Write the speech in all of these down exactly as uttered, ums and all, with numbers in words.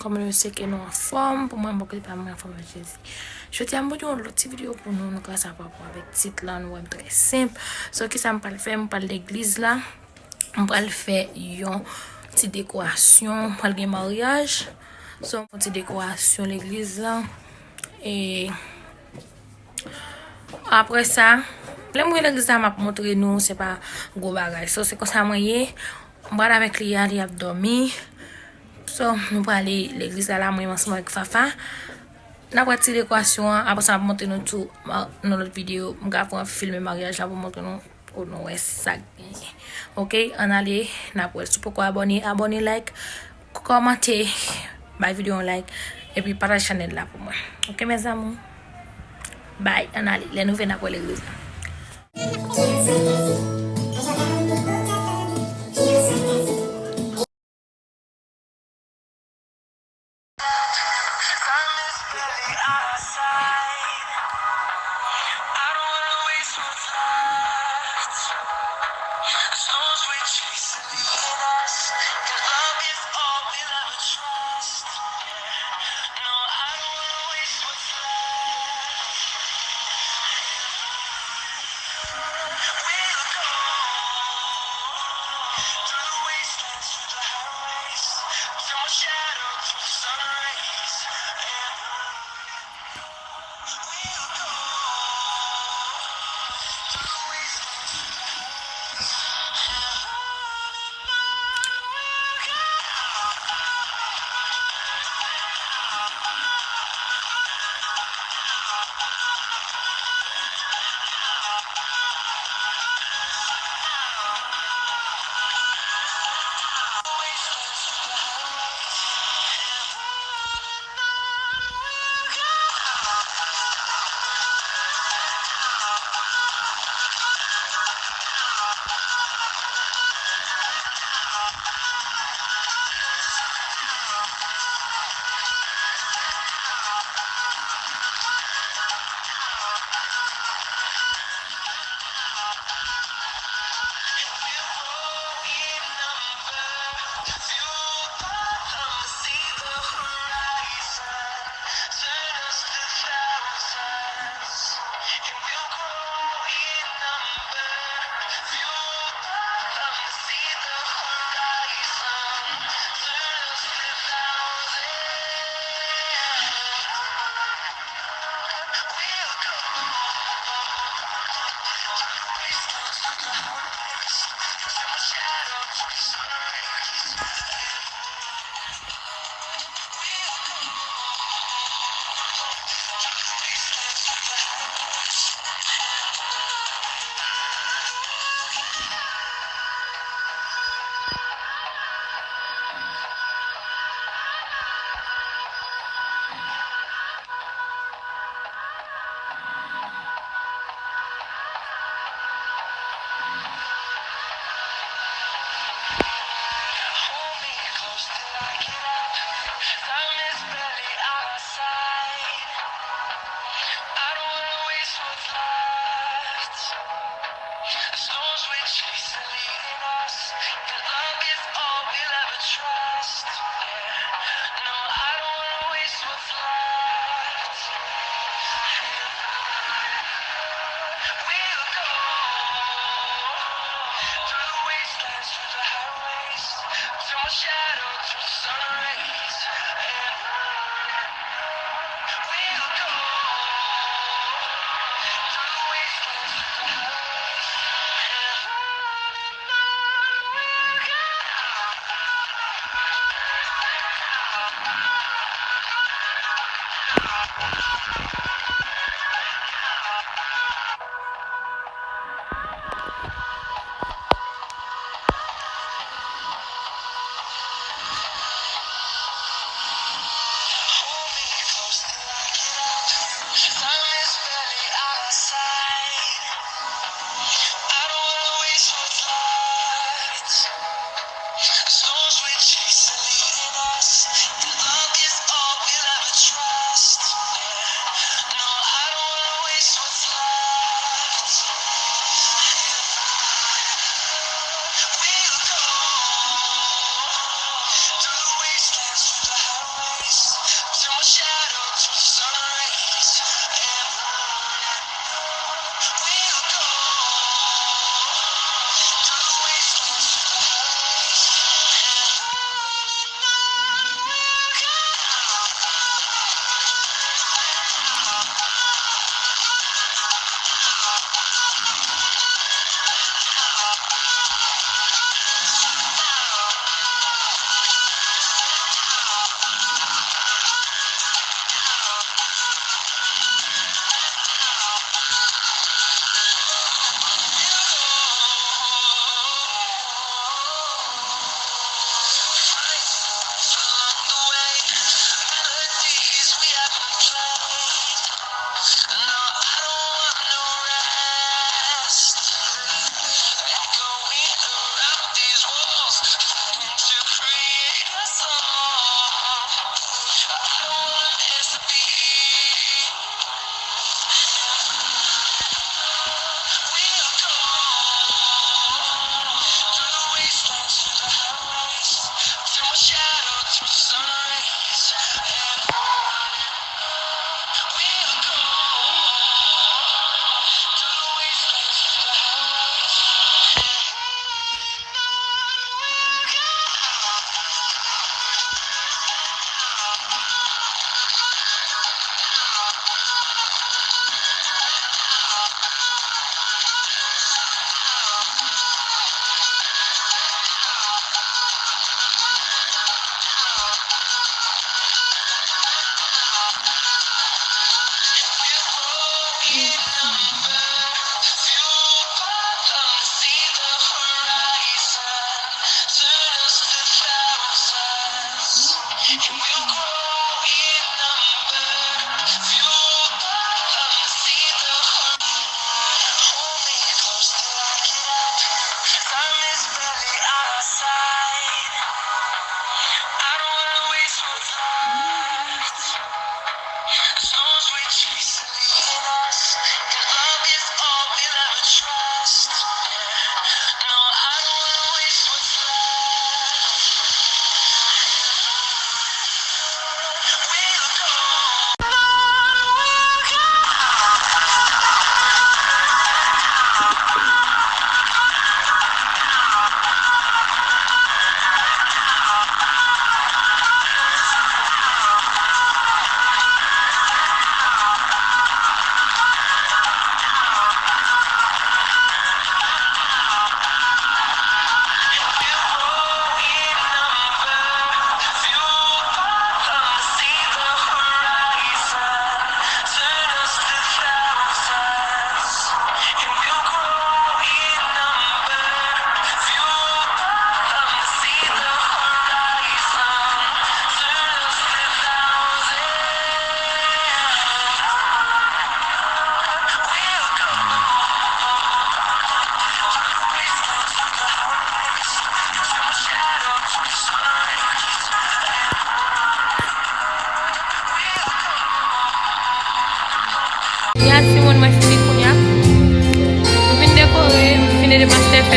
Kòman nou se ke nou anfòm? Pou mwen, bò kote pa m, mwen anfòm avèk Jezi. Jodi a, m pote yon lòt ti videyo pou nou, nou ka sa pa rapò avèk tit la, nou wè m trè senp. So, kisa m pral fè? M pral legliz la. M pral fè yon ti dekorasyon. M pral gen maryaj. So, yon ti dekorasyon legliz la. E apre sa, lè m rive legliz la, m ap montre nou, se pa gwo bagay. So, se konsa mwen ye. M pral avèk li a, li ap dòmi. So, nou prale legliz la, la, mwen ansanm avèk Fafa. N ap wè ti dekorasyon an, apre sa, m ap montre nou tou ma- nan lòt videyo. M ka pran filme maryaj la pou montre nou, pou nou wè sa k genyen. Oke, ann ale, n ap wè. Si w poko abòne, abòne, like, kòmante, bay videyo yon like, epi pataje chanèl la pou mwen. Oke, mes amours? Bye, ann ale. Lè nou vin, n ap wè legliz la.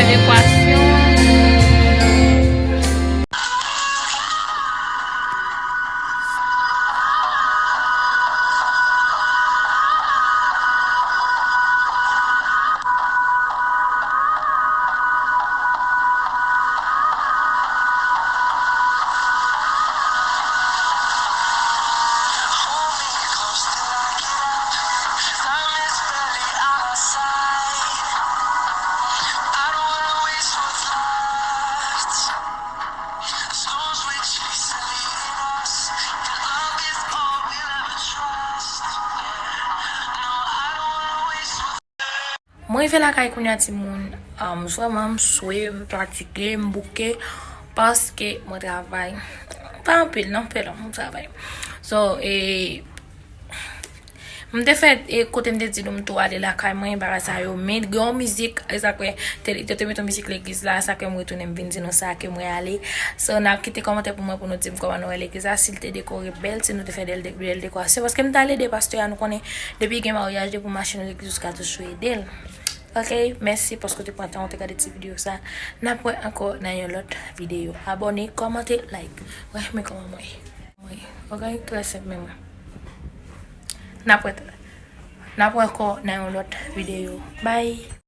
Dekorasyon. Mwen rive lakay kounye a, timoun. Um, vrèman, m swe, m fatige, m bouke, paske mwen travay. Pa anpil, non, pèlon, m travay. So, e, m te fè, e, kote m te di nou m tou ale lakay mwen, bagay sa yo, men gen yon mizik, e sa kwè, te, te, te met yon mizik legliz la, sa ke m retounen, m vin di nou sa ke mwen ale. So, n ap kite kòmantè pou mwen, pou nou di m kòman nou wè legliz la, si l te dekore bèl, si nou te fè bèl, bèl dekorasyon, paske m t al ede pastè a, nou konnen, depi gen maryaj, depi w mache nan legliz, ou ka toujou ede l. Ok, mèsi paske w te pran tan, w te gade ti videyo sa. N ap wè ankò nan yon lòt videyo. Abòne, kòmante, like. Wè, men kòman mwen ye. Mwen, ok, trè senp menm. N ap wè, n ap wè ankò nan yon lòt videyo. Bye.